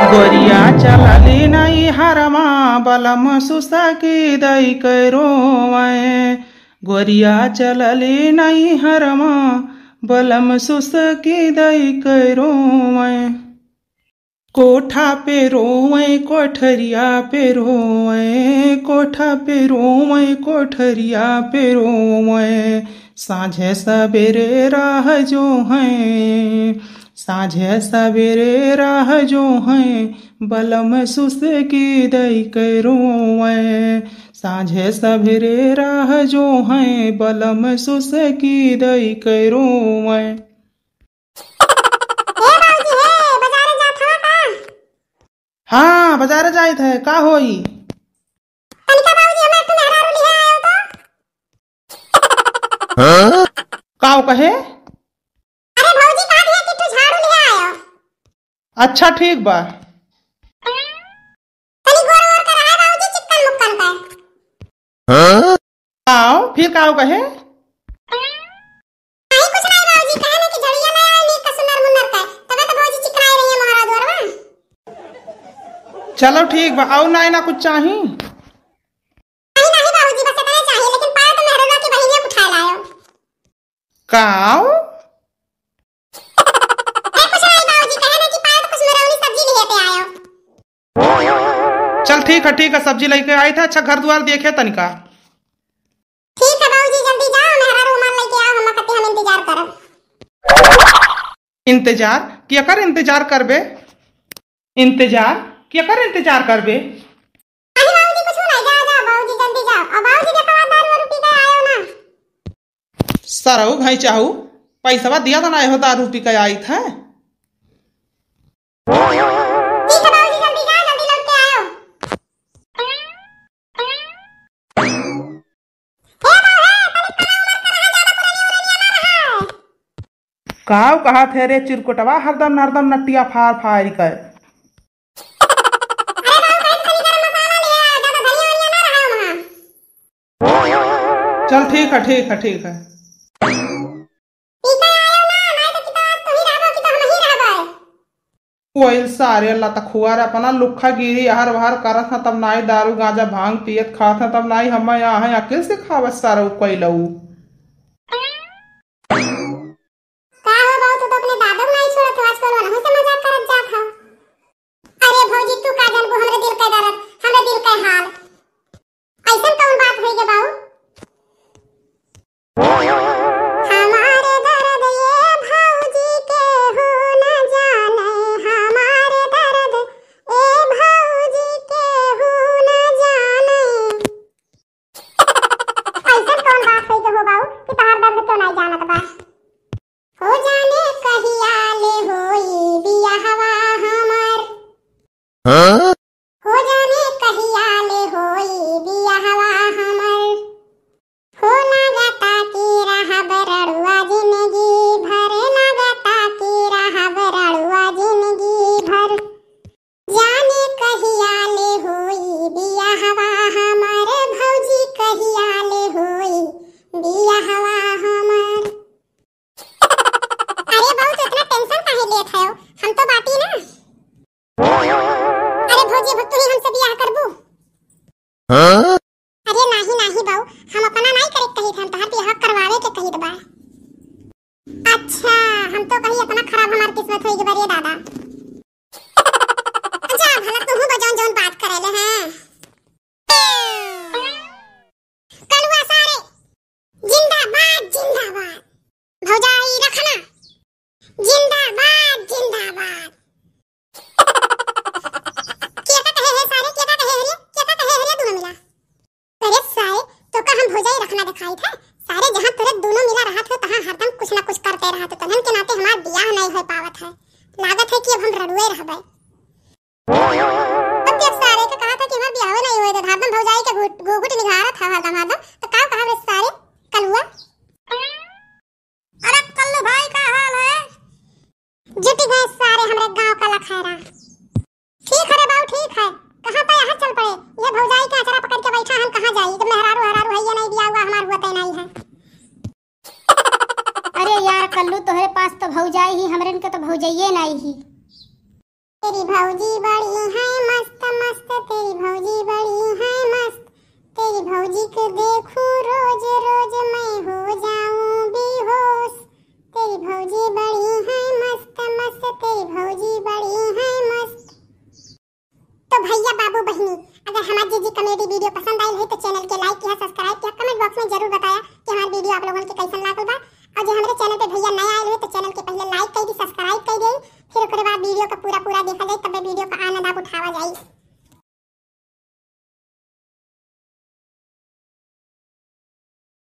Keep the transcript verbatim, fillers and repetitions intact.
गोरिया चलली नैहरमा, बलम सुसकी दई के रोवै। गोरिया चलली नैहरमा, बलम सुसकी दई के रोवै। कोठा पे रोवै, कोठरिया पे रोवै, कोठा पे रोवै, कोठरिया पे रोवै। साँझे सबेरे राह जोहै, साँझे सबेरे राह जोहै, बलम सुसकी दई के रोवै। साँझे सबेरे राह जोहै, बलम सुसकी दई के रोवै। ए बाबूजी, हे, बाजारे जात हवा का? हाँ, बाजारे जाइत है, का होई? तनिका बाबूजी, हमें एक ठो मेहरारू लिहे आयो तो। हाँ? काव कहे? अरे भौजी कहा दिया कि तू झाड़ू लिहे आयो। अच्छा, ठीक बा। तनी गोर वोर कर आए बाबूजी, चिक्कन मुक्कन का। हाँ? आओ, फिर काव कहे? नहीं, कुछ नहीं बाबूजी, कहे ना कि झड़िया ले आए नीक का सुनर मुन्नर का, तबे तो बाबूजी चिकनाए रही है मोहरा दुआरवा। चलो ठीक बा, और ना, ना कुछ चाही? नहीं, नहीं बाबूजी, बस इतने चाहिए, लेकिन पाए तो मेहरुआ की बहिनिया उठा लायो। काव? ए, कुछ नहीं बाबूजी, कहे ना कि पाए तो कुछ मेहरुआ सब्जी लिए पे आयो। चल ठीक है, ठीक है, सब्जी लेके आई था। अच्छा, घर द्वार देखे तनिका। ठीक है बाबूजी, जल्दी जाओ, मेहरा रुमाल लेके आओ, हम कते हम इंतजार करब। इंतजार? केकर इंतजार करबे? इंतजार? केकर इंतजार करबे? अरे बाबूजी, कुछ नहीं, जा, जा बाबूजी, जल्दी जाओ। और बाबूजी देखो, दारू वारू पी के आयो ना। सरऊ घई चाहू, पैसवा दिया था ना, एहो दारू पी के आई था। ठीक है बाबूजी, जल्दी जा, जल्दी लौट के आयो। हे बाबू, हे, तनी कड़ा उमर का रहा, ज्यादा पुरानी उरनिया ना रहा। काव कहा थे रे चिरकुटवा, हरदम नरदम नटिया फार फार कर। अरे बाबू, कहीं से गरम मसाला ले आया, ज्यादा धनिया वनिया ना रहा वहाँ। चल ठीक है, ठीक है, ठीक है। पी के आयो ना, नहीं तो कि तो आज तू ही रहबो कि तो हम ही रहबे। कोई सारे लतखुआर अपना लुक्खा गिरी अहर वहर करत हैं, तब नाई दारू गांजा भांग पियत खात हैं, तब नाई हमें यहाँ है अकिल सिखावत सारा कोई लऊ। का हो बहू, तू तो अपने दादा को नहीं छोड़त हो, आजकल वनहु से मजाक करत जात हो। अरे भौजी, तू का जानबू हमरे दिल का दर्द, हमरे दिल का हाल। ऐसन कौन बात होई गे बाऊ? हमारे दर्द ये भौजी केहू न जाने, हमारे दर्द ए भौजी केहू न जाने। ऐसन कौन बात होई गे हो बाऊ कि तहार दर्द क्यों नहीं जानत बा? हो जाने कहिया ले होई बियाहवा हमार। हाँ? हो जाने कहिया ले होई बियाहवा हमार। हो लागता कि रहब रड़ुआ जिंदगी भर, लागता कि रहब रड़ुआ जिंदगी भर। जाने कहिया ले होई बियाहवा हमार, भौजी कहिया ले होई बियाहवा हमार। अरे बहू, तू इतना tension काहे लेत हयो? हम तो बाटी ना। अरे भौजी, अब तू ही हमसे बियाह करबू? हाँ? अरे नाही, नाही बहू, हम अपना नाही करे के कहित, हम तहार बियाह करवावे के कहित बा। अच्छा, हम तो कही इतना खराब हमार किस्मत होई गे बा रे दादा। जा भला, तू हूँ बजाउन जौन बात करे ले हैं। कलुआ सारे, जिंदाबाद, जिंदाबाद। भौजाई रखना, जिंदाबाद, जिंदाबाद। केका कहे है सारे, केका कहे है रे, केका कहे है रे दोनों मिला? अरे सारे, तो का हम भौजाई रखना दिखाई थे? सारे जहाँ तोरे दोनों मिला रहत हो, तहाँ हरदम कुछ ना कुछ करते रहत हो। तनहन के नाते हमार बियाह नहीं हो पावत है। लागत है कि अब हम रड़ुए रहबे। अब जब सारे के कहा था कि हमार बियाह नहीं होए दे, हरदम भौजाई के घुट-, घुघुट निघारत है हरदम, हरदम, तो का कहा रे सारे कलुआ? अरे कल्लू भाई, का हाल है? जुटी गए सारे हमरे गांव का लखैरा। ठीक है रे बाऊ, ठीक है। कहाँ पे यहाँ चल पड़े? ये भौजाई के अचरा पकड़ के बैठा, हम कहाँ जाई? जब मेहरारू हरारू है, ये नहीं बिया हुआ, हमार हुआ तय नहीं है। अरे यार कल्लू, तोहरे पास तो भौजाई ही, हमरन के तो भौजाइये नहीं ही। तेरी भौजी बड़ी है मस्त मस्त, तेरी भौजी बड़ी है मस्त। तेरी भौजी को देखूं रोज रोज, मैं हो जाऊं बेहोश। तेरी भौजी बड़ी है मस्त मस्त, तेरी भौजी बड़ी है मस्त। तो भैया, बाबू, बहिनी, अगर हमार जीजी comedy video पसंद